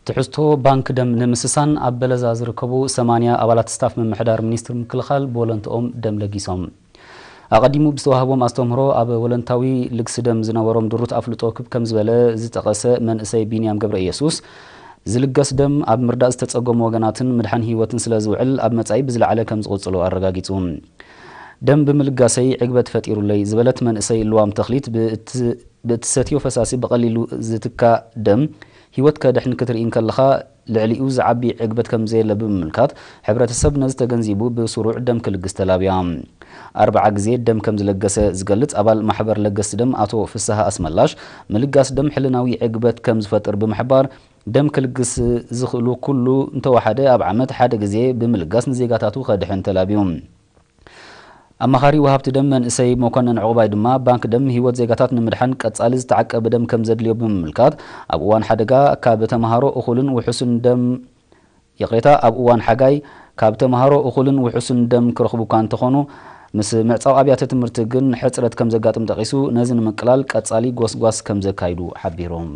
ትሕዝቶ ባንክ ደም ንምስሳን ኣብ በለዛ ዝርከቡ ሰማንያ ኣባላት ስታፍ ምምሕዳር ሚኒስትሪ ምክልኻል ብወለንትኦም ደም ለጊሶም። ኣቐዲሙ ብዝተዋህቦም ኣስተምህሮ ኣብ ወለንታዊ ልግሲ ደም ዝነበሮም ድሩት ኣፍልጦ ክብ ከም ዝበለ ዝጠቐሰ መንእሰይ ቢንያም ገብረ ኢየሱስ ዝልገስ ደም ኣብ ምርዳእ ዝተጸገሙ ወገናትን ምድሓን ህይወትን ስለ ዝውዕል ኣብ መጻኢ ብዝለዓለ ከም ዝቕጽሎ ኣረጋጊጹ። ደም ብምልጋሰይ ዕግበት ፈጢሩለይ ዝበለት መንእሰይ ልዋም ተኽሊት ብእትሰትዮ ፈሳሲ ብቐሊሉ ዝትካ ደም ህይወት ከድሕን ክትርኢ እንከለኻ ልዕሊኡ ዝዓቢ ዕግበት ከም ዘየለ ብምምልካት ሕብረተሰብ ነዚ ተገንዚቡ ብስሩዕ ደም ክልግስ ተላብያ። ኣርብዓ ግዜ ደም ከም ዝለገሰ ዝገልጽ ኣባል ማሕበር ለገስቲ ደም ኣቶ ፍስሃ ኣስመላሽ ምልጋስ ደም ሕልናዊ ዕግበት ከም ዝፈጥር ብምሕባር ደም ክልግስ ዝኽእሉ ኩሉ እንተወሓደ ኣብ ዓመት ሓደ ግዜ ብምልጋስ ንዜጋታቱ ከድሕን ተላብዩ። ኣማኻሪ ወሃብቲ ደም መንእሰይ መኮነን ዕቑባይ ድማ ባንክ ደም ህይወት ዜጋታት ንምድሓን ቀጻሊ ዝተዓቀበ ደም ከም ዘድልዮ ብምምልካት ኣብ እዋን ሓደጋ ካብ ተምሃሮ እኹልን ውሑስን ደም ይቕሬታ ኣብ እዋን ሓጋይ ካብ ተምሃሮ እኹልን ውሑስን ደም ክረኽቡ እኳ እንተኾኑ ምስ ምዕጻው ኣብያተ ትምህርቲ ግን ሕጽረት ከም ዘጋጥም ጠቒሱ ነዚ ንምቅላል ቀጻሊ ጎስጓስ ከም ዘካይዱ ሓቢሮም።